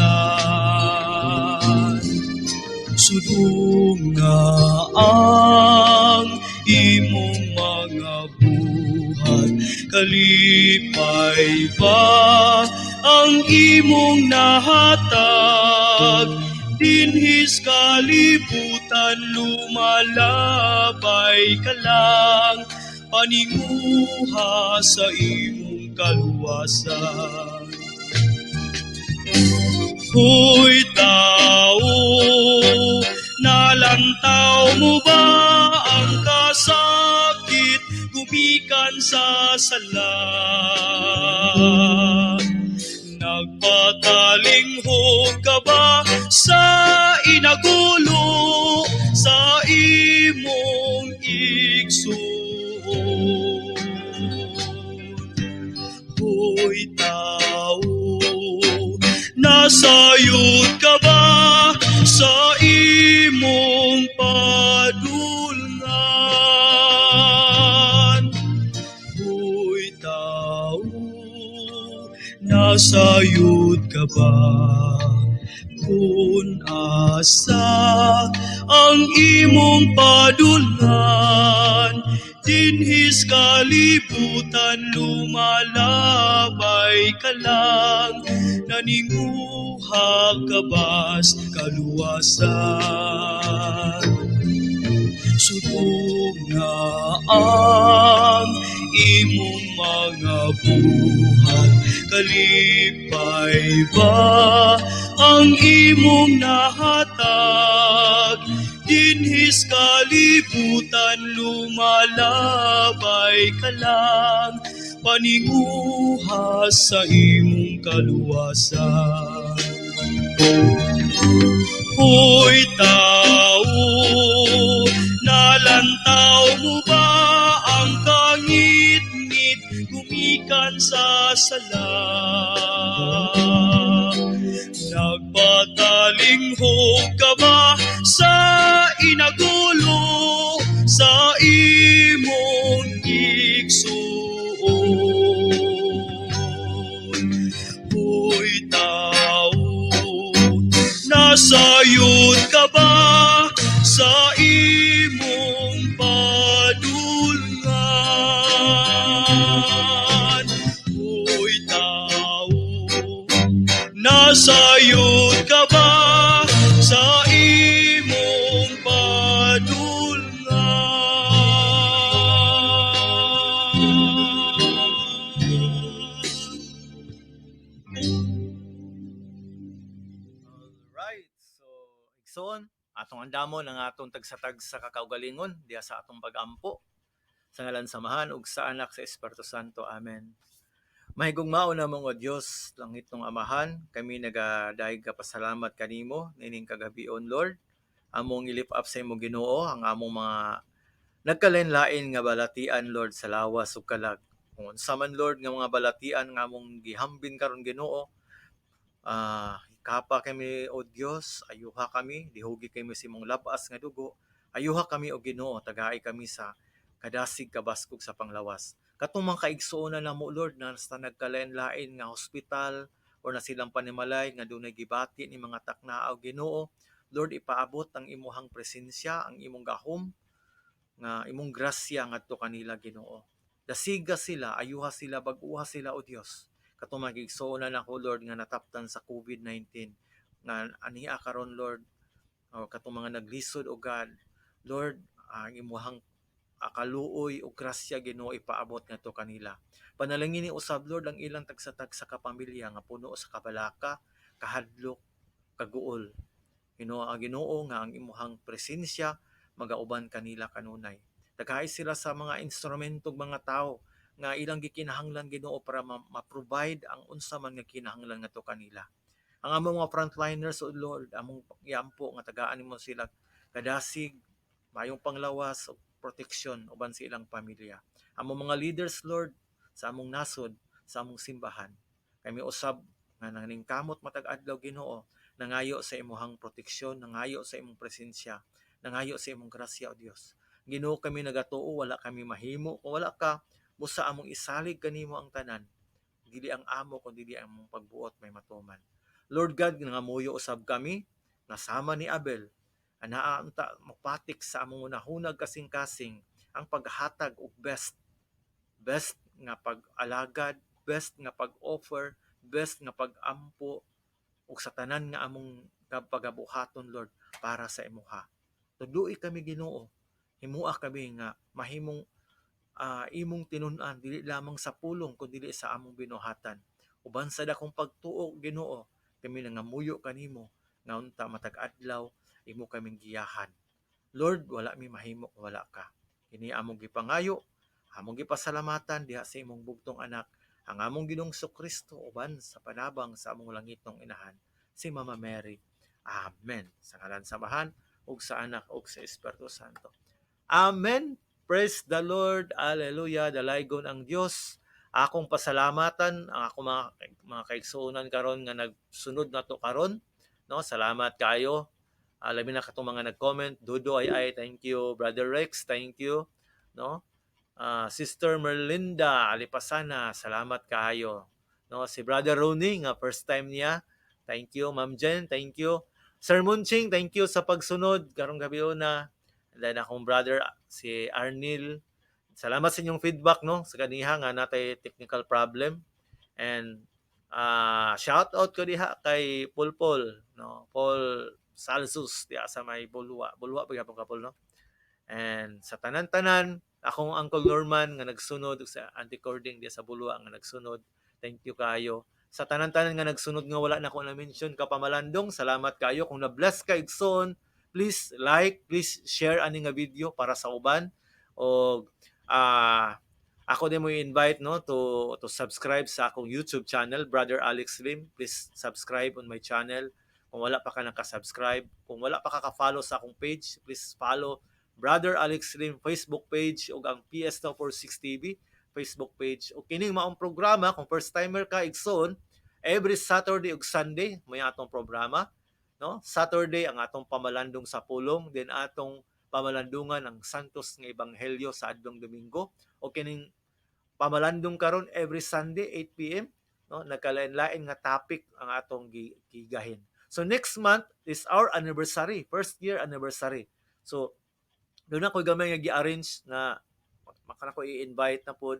Sudong nga ang imong mga buhat, kalipay ba ang imong nahatag? Dinhis kalibutan lumalabay ka lang, paninguha sa imong kaluwasan. Hoy tao, nalantaw mo ba ang kasakit gumikan sa sala? Nagpatalinghog ka ba sa inagulo sa imong igsoon? Hoy tao, nasayod ka ba sa imong padulngan? Hoy tao, nasayod ka ba? Kung asa ang imong padulngan, dinhis kalibutan lumalabay ka lang, naninguha ka bas kaluwasan? Sudong nga ang imong mga buhat, kalipay ba ang imong nahatag? Dinhis kalibutan lumalabay ka lang, paninguha sa imong kaluwasan. Hoy tao, nalantaw mo ba ang kangitngit gumikan sa sala? Nagpatalinghog ka ba sa inagulo sa imong igsuon? Hoy tao, nasayod ka ba sa imong padulngan? Hoy tao, nasayod ka ba sa imong padulngan? Alright. So, igsoon, atong andamon ang atong tagsa-tagsa kakaugalingon diha sa atong pagampo. Sa ngalan sa Amahan ug sa Anak, sa Espiritu Santo. Amen. Mahigugmaon namong o Dios, langitnong Amahan, kami nagadayeg pasalamat kanimo nining kagabion, Lord. Among i-lift up sa imo, Ginoo, ang among mga nagkalain-lain nga balatian, Lord, sa lawas ug kalag. Kung unsa man, Lord, nga mga balatian nga among gihambin karon, Ginoo, kapa kami, o Dios, ayuha kami, dihugi kami sa imong labas nga dugo. Ayuha kami, o Ginoo, tagai kami sa kadasig kabaskog sa panglawas. Katong mga kaigsuonan namo, Lord, na sa nagkalain-lain nga hospital or na silang panimalay nga dunay gibati ni mga taknaa, Ginoo, Lord, ipaabot ang imuhang presensya, ang imong gahom, nga imong grasya ngadto kanila, Ginoo. Dasiga sila, ayuha sila, bag-uha sila, o Dios. Katong mga igsuonan nako, Lord, nga nataptan sa COVID-19 nga ania karon, Lord, o katong mga naglisod, o God, Lord, ang imuhang kaluoy o grasya, Ginoo, ipaabot ngadto kanila. Panalangini usab, Lord, ang ilang tagsa-tagsa ka pamilya nga puno sa kabalaka, kahadlok, kaguol. Ginoo, ang Ginoo nga ang imuhang presensya magauban kanila kanunay. Tagai sila sa mga instrumento, mga tao nga ilang gikinahanglan, Ginoo, para ma-provide ang unsa man nga kinahanglan ngadto kanila. Ang among mga frontliners, O Lord, among iampo nga tagaan nimo sila kadasig, maayong panglawas ug proteksyon uban sa ilang pamilya. Among mga leaders, Lord, sa among nasod, sa among simbahan. Kami usab nga naningkamot matag adlaw, Ginoo, nangayo sa imuhang proteksyon, nangayo sa imong presensya, nangayo sa imong grasya, O Dios. Ginoo, kami nagatuo wala kami mahimo kung wala ka. Busa among isalig kanimo ang tanan. Dili ang amo kun dili ang among pagbuot may matuman. Lord God, nangamuyo usab kami nga sama ni Abel, anaa unta mopatik sa among hunahunag kasing-kasing ang paghatag og best, best nga pag-alagad, best nga pag-offer, best nga pag-ampo ug sa tanan nga among pagabuhaton, Lord, para sa imuha. Tudloi kami, Ginoo, himua kami nga mahimong imong tinun-an dili lamang sa pulong kundi sa among binuhatan. Uban sa dakong pagtuo, Ginoo, kami nangamuyo kanimo nga unta matag adlaw imo kaming giyahan. Lord, wala mi mahimo kung wala ka. Kini among gipangayo, among gipasalamatan diha sa imong bugtong anak, ang among Ginoong Kristo, uban sa panabang sa among langitnong inahan, si Mama Mary. Amen. Sa ngalan sa Amahan ug sa Anak ug sa Espiritu Santo. Amen. Praise the Lord. Hallelujah. Dalaygon ang Dios. Akong pasalamatan ang akong mga kaigsuonan karon nga nagsunod nato karon. No, salamat kayo. Labi na katong mga nag-comment, Dudo ay ay, thank you. Brother Rex, thank you. No? Sister Merlinda Alipasana, salamat kayo. No, si Brother Ronnie nga first time niya. Thank you, Ma'am Jen, thank you. Sir Munching, thank you sa pagsunod karong gabi una. And then akong brother si Arnil. Salamat sa inyong feedback, no, sa kaniha nga natay technical problem. And shout out ko diha kay Pulpol, no, Paul Salsus diha sa may Bulwa. Bulwa pa gyapon ka, Paul, no? And sa tanan-tanan, akong Uncle Norman nga nagsunod ug sa Auntie Cording diha sa Bulwa nga nagsunod. Thank you kayo. Sa tanan-tanan nga nagsunod nga wala na ko na-mention, kapamalandong, salamat kayo. Kung na-bless ka, igsoon, please like, please share ani nga video para sa uban. O ako din mo i-invite, no, to subscribe sa akong YouTube channel, Brother Alex Lim. Please subscribe on my channel. Kung wala pa ka naka-subscribe, kung wala pa ka ka-follow sa akong page, please follow Brother Alex Lim Facebook page ug ang PS246 TV Facebook page. O kining maong programa, kung first timer ka, igsoon, every Saturday ug Sunday may atong programa, no? Saturday ang atong pamalandong sa pulong, then atong pamalandungan ang Santos nga Ebanghelyo sa adlong Domingo. O kining pamalandong karon every Sunday 8 p.m., no, nagkalain-lain nga topic ang atong gigahin. So next month is our anniversary, first year anniversary. So doon ako gamay nga gi-arrange nga maka ko i-invite na pod,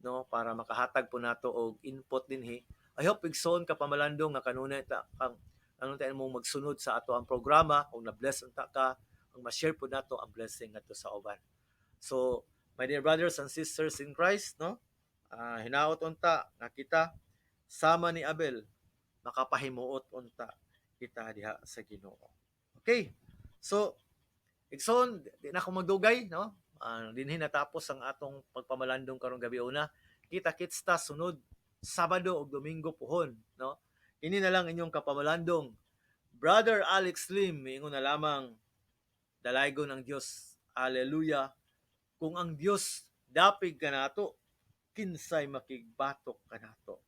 no, para makahatag po nato og input dinhi. I hope, igsoon ka pamalandong, nga kanunay ta kang anong tayo mong magsunod sa ato ang programa, kung na-bless unta ka, ang ma-share po nato ang blessing ngadto sa uban. So, my dear brothers and sisters in Christ, no? Hinaot unta nga kita sama ni Abel makapahimuot unta kita diha sa Ginoo. Okay. So, igsoon, di na ako magdugay, no? Dinhi natapos ang atong pagpamalandong karong gabi una. Kita-kits ta sunod Sabado ug Domingo puhon, no? Ini na lang inyong kapamalandong Brother Alex Lim, miingon na lamang, dalaygon ang Dios. Hallelujah. Kung ang Dios dapig kanato, kinsay makigbatok kanato.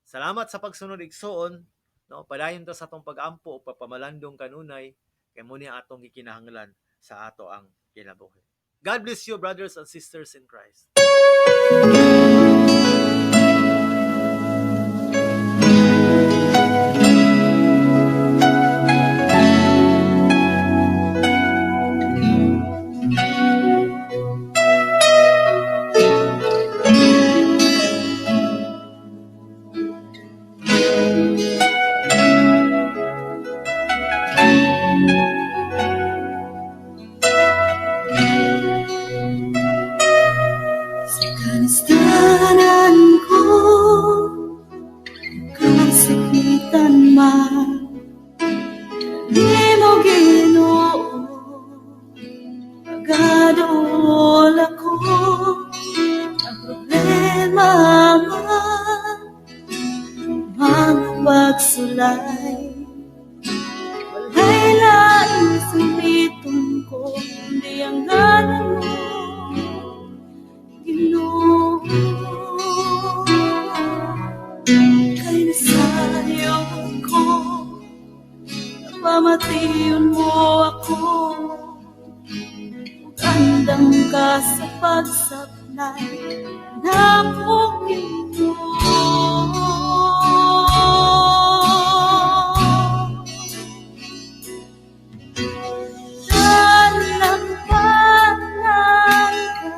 Salamat sa pagsunod, igsoon, no? Padayon ta sa atong pag-ampo o pagpamalandong kanunay kay mo ni atong gikinahanglan sa ato ang kinabuhi. God bless you, brothers and sisters in Christ. Sa kanistanan ko, kasakitan man, di mo, Ginoo, pagaduol ako. Ang problema man, mga pagsulay, walay laing sambiton ko, kundi ang ngalan mo, Ginoo. Kay nasayop ko, pamation mo ako, ug andam ka sa pagsablay nako, Ginoo. Dalampanan ka,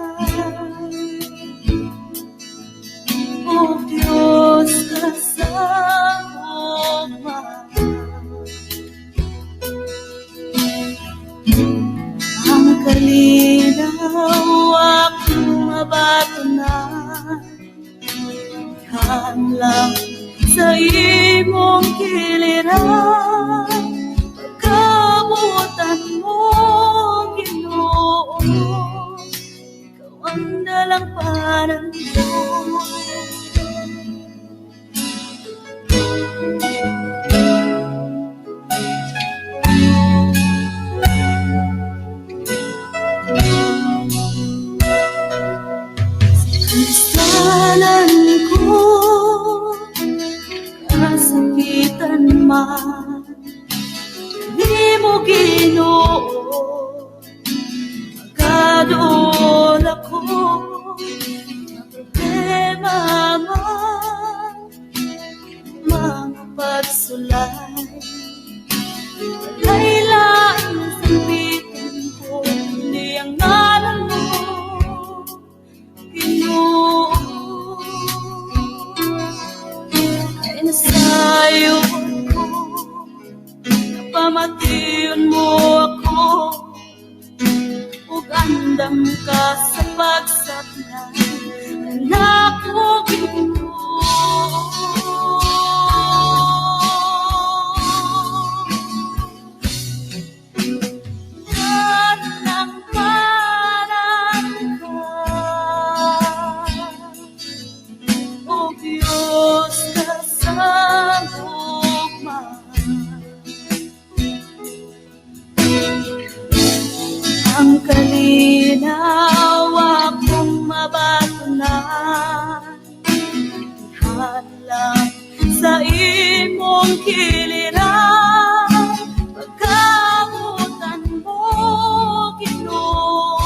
O Diyos ka sa ugma. Ang kalinaw akong mabatunan, lang sa imong kiliran. Pagkabutan mo, Ginoo, ikaw ang dalampanan ko. Kasalan ko, kasakitan man, di mo, Ginoo, magaduol ako. Mga problema man, mga pagsulay, walay laing sambiton ko, kundi ang ngalan mo, Ginoo. Kay nasayop ko, pamation mo ako, ug andam ka sa pagsablay nako, Ginoo. Dalampanan ka, O Diyos ka sa gugma. Ang kalinaw akong mabatunan, lang sa imong kiliran. Pagkabutan mo, Ginoo,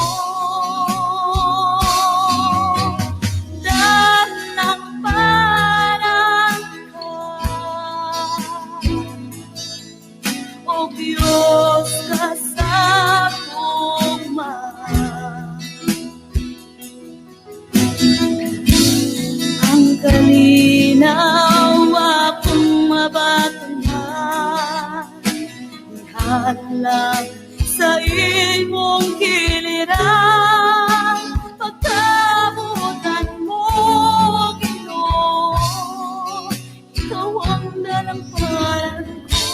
dalampanan ka, O Diyos ka sa gugma. Ang kalinaw akong mabatunan, lang sa imong kiliran. Pagkabutan mo, Ginoo, ikaw ang dalampanan ko.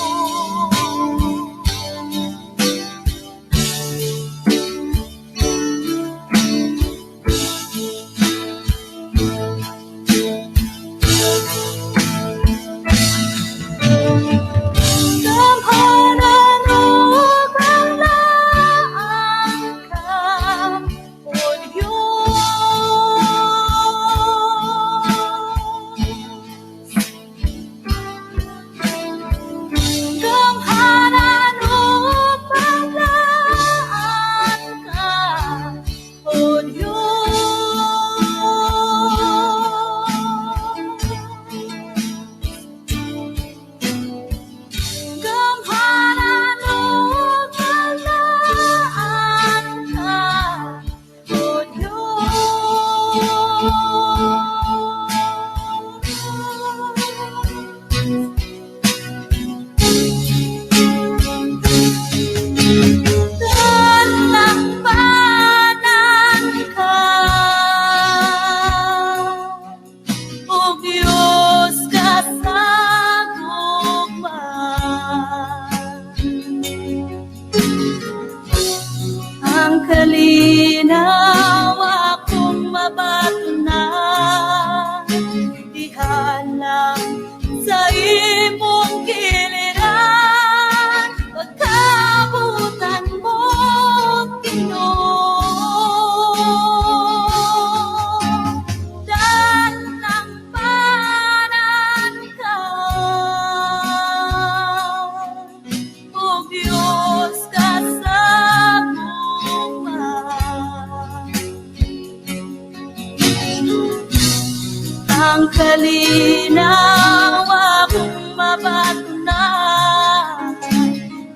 Ang kalinaw akong mabatunan,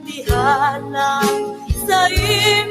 diha lang sa imong